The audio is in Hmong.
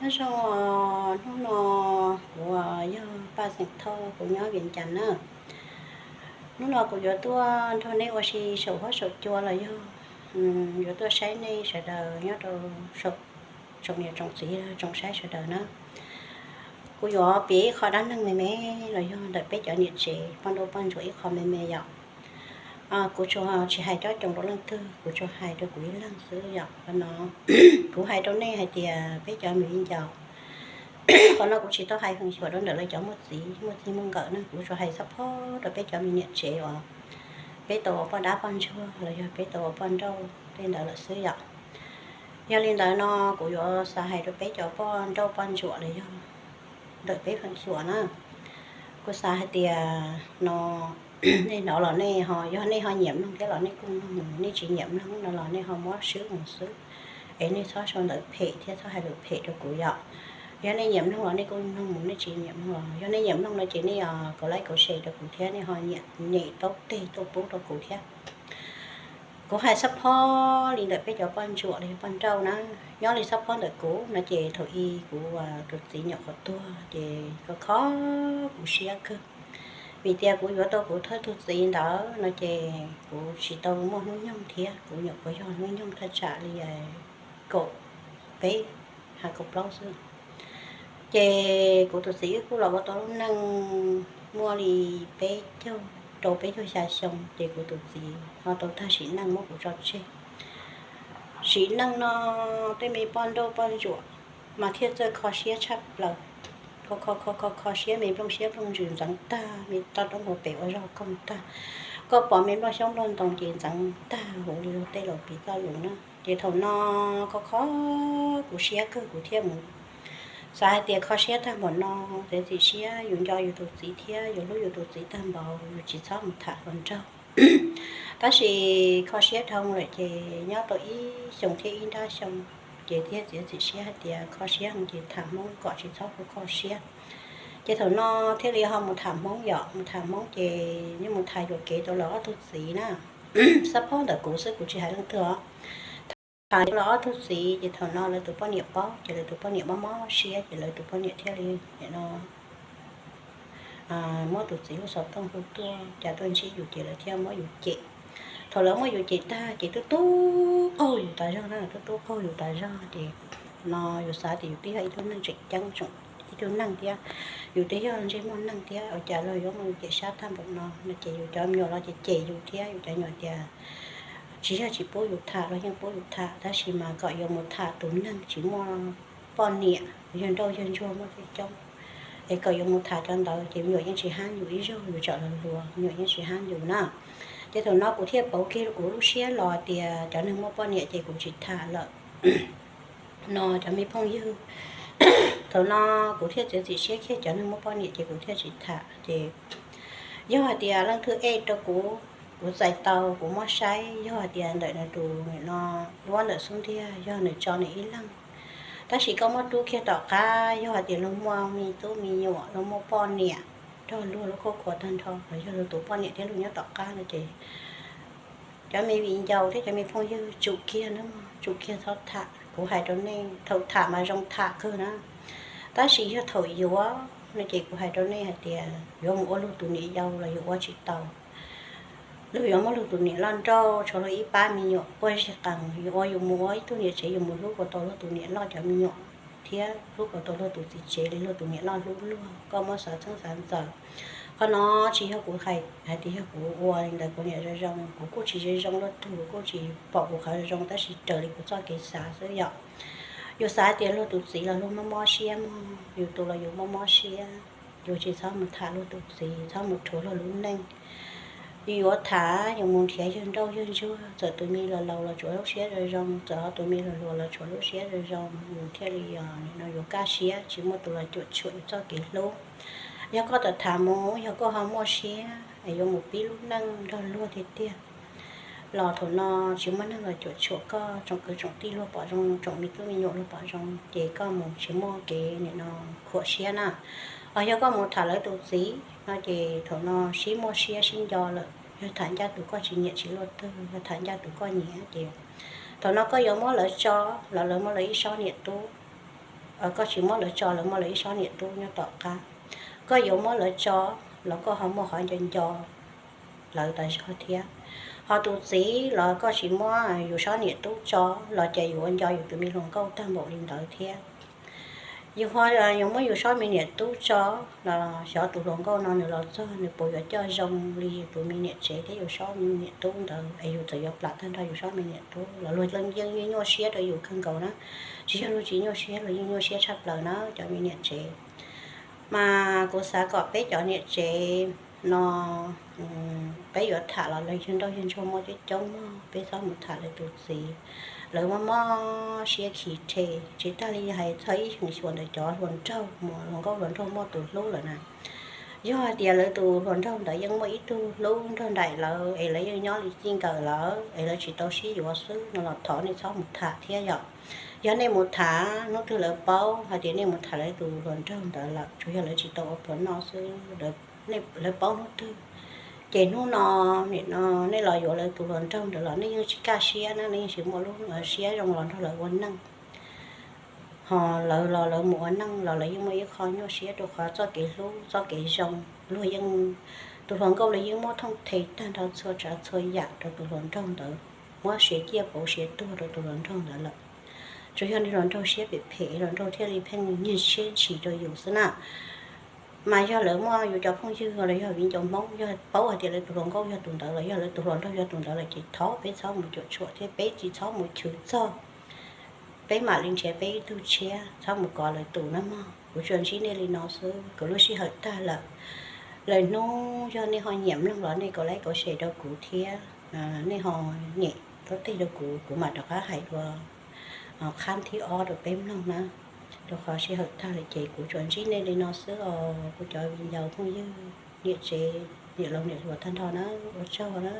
Nyob zoo, hnub no kuv yog Paj Xeem Thoj, kuv nyob Vias Cas na. Hnub no kuv yuav tuaj nrog nej ua si saum huab saum cua los yog yuav tuaj saib nej sawv daws nyob rau tsoom niam tsoom txiv tsoom saib sawv daws na. Kuv yuav piav ib qho dab neeg me me los yog ntawm peb cov niam tsev poj nrauj poj ntsuam ib qho me me yom. Kuv tsuas tsis hais cob coos rau leej twg, kuv tsuas hais rau kuv ib leeg xwb yom. Qhov no kuv hais rau nej hais tias peb cov me viv ncaus, qhov no kuv tsis tau hais feem xyuam rau ntawm lawv cov muaj txiv muaj txij muaj nkawm na, kuv tsuas hais xab phob rau peb cov me niam tsev uas peb tau ua poj dab poj ntsuag los yog peb tau ua poj nrauj tej ntawd lawm xwb yom. Yog li ntawd no kuv yuav xav hais rau peb cov poj nrauj poj ntsuam los yog ntawm peb feem xyuam na. Kuv xav hais tias no nej hnov los nej ho, yog nej ho nyiam mloog thiab los nej kuj mloog, nej tsis nyiam mloog no los nej ho muab swb mus xwb. Es nej txhob sau ntawv phem thiab txhob hais lus phem rau kuv yom. Yog nej nyiam mloog los nej kuj mloog mus, nej tsis nyiam mloog los, yog nej nyiam mloog no ces nej yog kaum like kaum share rau kuv thiab nej ho nyem taub teg tuaj pub rau kuv thiab. Kuv hais xab phob li ntawm peb cov poj ntsuam los yog poj nrauj na. Nyob li xab phob ntawm kuv no ces thaum ub kuv tus txiv nyuam qhuav tuag ces kho kho kuv siab kawg, vim tias kuv yuav tau kuv thawj tug txiv ntawd no ces kuv tsis tau muaj hnub nyoog thiab, kuv nyuam qhuav yog hnub nyoog thaj tsam li kaum peb hais kaum plaub xwb. Ces kuv tus txiv wb kuj los ua tau lub neej muaj li peb caug rau peb caug xya xyoo ces kuv tus txiv ho tau tag sim neej muab kuv tso tseg. Sim neej no tej me poj nrauj poj ntsuam mas thiaj txawj kho siab tshaj plaws. Kho kho kho kho kho siab, me nplooj siab nplooj ntsws ntxeev tag, me toj roob hauv pes ua zog koog tag. Koj pom me nplooj xyoob nplooj ntoo ces ntxeev tag huv li luag tej laus piv txoj lus na. Ces thaum no kho kho kuv siab kawg kuv thiaj mus xav hais tias kho siab tag npaum no, txiav txim siab, yus nco yus tus txiv thiab yus hlub yus tus txiv tag npaum, yus tsis txhob mus tham hluas nraug. Tab sis kho siab dhau lawm ces nyob tau ib xyoos thiab ib nrab xyoo ces thiaj txiav txim siab hais tias kho siab ces tham Hmoob kom tsis txhob kho kho siab. Ces thaum no thiaj li ho mus tham Hmoob yom, mus tham Hmoob ces yeej mus tham yuam kev tau lawv ob tug txiv na. Xab phob ntawm kuv xwb kuv tsis hais leej twg os. Tham tau lawv ob tug txiv ces thaum no lawv tus poj niam paub ces lawv tus poj niam mob mob siab ces lawv tus poj niam thiaj li no muab tus txiv lub xov tooj hu tuaj, cas tuaj ntsib yus ces lawv thiaj muab yus cem. Thaum lawv muab yus cem tag ces twb tub qaug yus tas zog na, twb tub qaug yus tas zog ces no yus xav tias yus twb yog ib tug neeg tseem ceeb, ib tug neeg thiab, yus twb yog ntsej muag neeg thiab, ua cas luag yuav muab yus cem sab tag npaum no no ces yus cov me nyuam los ces cem yus thiab, yus cov me nyuam tias tsis yog tsis pub yus tham los yeej pub yus tham, tab sis mas kom yuav mus tham tus neeg tsis muaj poj niam, yawg nrauj yawg ntsuag muaj coob coob, es kom yuav mus tham cov ntawd ces me nyuam yeej tsis hab yus ib zaug, yus tseem los hluas me nyuam yeej tsis hab yus na. Ces thaum no kuv thiaj pauv kiag kuv lub siab los tias cov neeg muaj poj niam ces kuv tsis tham lawm no cov me phooj ywg. Thaum no kuv thiaj txiav txim siab kiag cov neeg muaj poj niam ces kuv thiaj tsis tham ces yog hais tias leej twg ej rau kuv, kuv txais tau, kuv muab saib, yog hais tias ntawm nws tus no, ua ntawm xub ntiag yog nws tso nws ib leeg, tab sis koj muab rub kiag tom qab yog hais tias luag muaj me tub me nyuam, luag muaj poj niam nrog luag lub khuab khua tag nrho los yog luag tus poj niam thiab luag nyob tom qab no ces cov me viv ncaus thiab cov me phooj ywg tsum kiag na, tsum kiag txhob tham. Kuv hais rau nej thaum tham mas zoo tham kawg na, tab sis yog thaum yuav no ces kuv hais rau nej hais tias yuav mus ua luag tus niam yau los yuav ua tsis tau. Luag yuav muab luag tus niam loj nrauj tshuav luag ib pab me nyuam quaj zig qees, yuav ua yus mus ua ib tug niam tsev yus mus hlub puas tau luag tus niam loj cov me nyuam thiab hlub puas tau luag tus txiv tsev li luag tus niam loj hlub luag, koj muab xav txheeb xav ntxaws. Qhov no tsis yog kuv hais hais tias yog kuv ua li ntawd kuv niam zoo zoo, kuv kuj tsis zoo zoo luaj twg, kuv kuj tsis pom kuv qhov zoo zoo, tab sis raws li kuv txoj kev xav xwb yom. Yus xav tias luag tus txiv los luag mob mob siab mog, yus tus los yus mob mob siab, yus tsis txhob mus tham luag tus txiv, txhob mus rhuav luag lub neej. Yus yuav tham, yus mus nrhiav yawg nrauj yawg ntsuag, txawm tus me laus laus los tshuav lub siab zoo zoo, txawm ho tus me hluas hluas los tshuav lub siab zoo zoo, yus thiaj li no yuav kaj siab, tsis muaj tus los cuam tshuam yus txoj kev hlub. Yog koj tawm tham mus, yog koj ho muaj siab es yuav mus pib lub neej nrog luag tiag tiag los thaum no tsis muaj neeg los cuam tshuam koj, tsoom kwv tsoom tij luag pom zoo, tsoom me tub me nyuam luag pom zoo, ces koj mus tsis muaj kev nim no khuam siab na. Ho yog koj mus tham lawv tus txiv no ces thaum no sib muaj siab sib nco lawm, yog tham ncaj tus koj tsis nyiam tsis luaj twg, yog tham ncaj tus koj nyiam ces thaum no koj yuav muab lawv tso los lawv muab lawv ib sob niam tub koj tsis muab lawv tso, lawv muaj lawv ib sob niam tub nyob tom qab. Koj yuav muab lawv tso los koj ho muaj qhov nco nco lawv tas zog thiab. Ho tus txiv los koj tsis muab yus sob niam tub tso los ces yus ua nco yus tus me hluas nkauj tag npaum li ntawd thiab. Yus ho yuav muab yus sob me niam tub tso los xyov tus hluas nkauj no nws los txog nws puas yuav coj zoo li yus tus me niam tsev thiab yus sob me niam tub ntawd es yus txawm yuav plam tag nrho yus sob me niam tub los luag yeej nyuaj siab rau yus kawg nkaus na. Tsis yog luag tsis nyuaj siab, luag yeej nyuaj siab tshaj plaws na cov me niam tsev. Mas kuv xav kom peb cov niam tsev no peb yuav tham los los yawg nrauj yawg ntsuag muaj coob coob mog, peb txhob mus tham lawv tus txiv. Lawv mob mob siab khi rhe, tsis tas li hais txog ib xyoo xyuas ntawm cov hluas nraug, hluas nkauj hluas nraug muaj tus hlub lawm na. Yog hais tias lawv tus hluas nraug ntawd yeej muaj ib tug hlub nrog nraim lawv es lawv yeej nyob li txij nkawm lawm es lawv tsis tau sib yuav xwb no los thov nej txhob mus tham thiab yom. Yog nej mus tham hnub twg lawv paub hais tias nej mus tham lawv tus hluas nraug ntawd lawm, tsuas yog lawv tsis tau ua pluas noj xwb, lawv paub hnub twg ces hnub no, nim no nej los yuav lawv tus hluas nraug ntawd los nej yeej tsis kaj siab na, nej yeej tsis muaj lub siab zoo los nrog lawv ua neej. Ho lawv los lawv mus ua neej los lawv yeej muaj ib qho nyuaj siab rau qhov txoj kev hlub txoj kev zoo, luag yeej, tus hluas nkauj los yeej muab thooj the tag nrho txhua tsav txhua yam rau tus hluas nraug ntawd, muab siav ciaj pauv siav tuag rau tus hluas nraug ntawd lawm. Tsuas yog niag hluas nraug siab phem phem, hluas nraug thiaj li pheej nyiag siab ntshis rau yus xwb na. Mas yog lawv muaj yus cov phooj ywg los yog viv ncaus Hmoob yog paub hais tias lawv tus hluas nkauj yog tus ntawd los yog lawv tus hluas nraug yog tus ntawd lawm ces thov peb txhob mus cuam tshuam thiab peb tsis txhob mus chwv txog. Peb mam li nrhiav peb ib tug tshiab, txhob mus kov lawv tus na mog. Kuv tsuas ntsib nej li no xwb, kuv lub sij hawm tag lawm. Lwm hnub yog nej ho nyiam mloog los nej kaum like kaum share rau kuv thiab, nej ho nyem tau tej rau kuv, kuv mam rov qab hais dua qhab thib ob rau peb mloog na. Rau qhov sij hawm tag lawm ces kuv tsuas ntsib nej li no xwb os kuv cov viv ncaus phooj ywg niam tsev niam laus niam hluas tag nrho na, ua tsaug na.